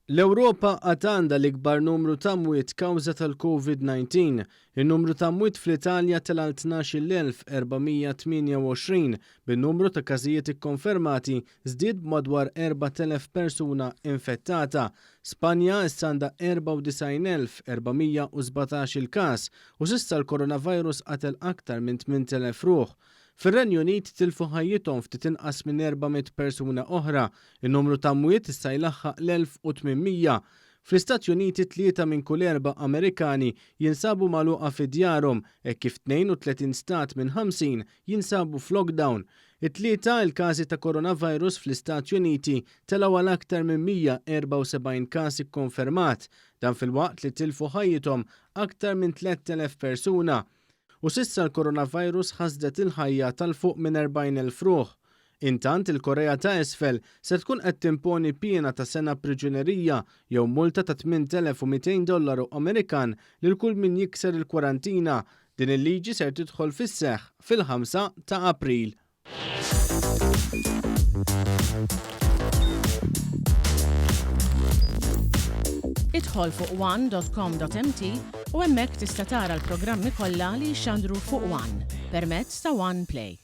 L-Ewropa għad għandha l-ikbar numru ta' mwiet kawża tal-Covid-19. In-numru ta' mwiet fl-Italja tela' għal 12,428, bin-numru ta' każijiet ikkonfermati żdied b'madwar 4,000 persuna infettata. Spanja issa għandha 94,417 il-każ u s'issa l-coronavirus qatel aktar minn 8,000 ruħ. Fir-Renju Unit tilfu ħajjithom ftit inqas minn 400 persuna oħra. In-numru ta' mwiet issa jlaħħaq l-1,800. Fl-Istati Uniti tlieta minn kull erba' Amerikani jinsabu magħluqa fi djarhom hekk kif 32 stat minn 50 jinsabu f'lockdown. It-Tlieta, il-każi ta' coronavirus fl-Istati Uniti telgħu għal aktar minn 174 każ ikkonfermat. Dan filwaqt li tilfu ħajjithom aktar minn 3,000 persuna. U s'issa l-coronavirus ħasdet il-ħajja ta' 'l fuq minn 40,000 ruħ. Intant, il-Korea ta' Isfel se tkun qed timponi piena ta' sena priġunerija jew multa ta' 8,200 dollaru Amerikan lil kull min jikser il-kwarantina. Din il-liġi ser tidħol fis-seħħ fil-5 ta' April. Idħol fuq one.com.mt u hemmhekk tista' tara l-programmi kollha li jixxandru fuq One permezz ta' One Play.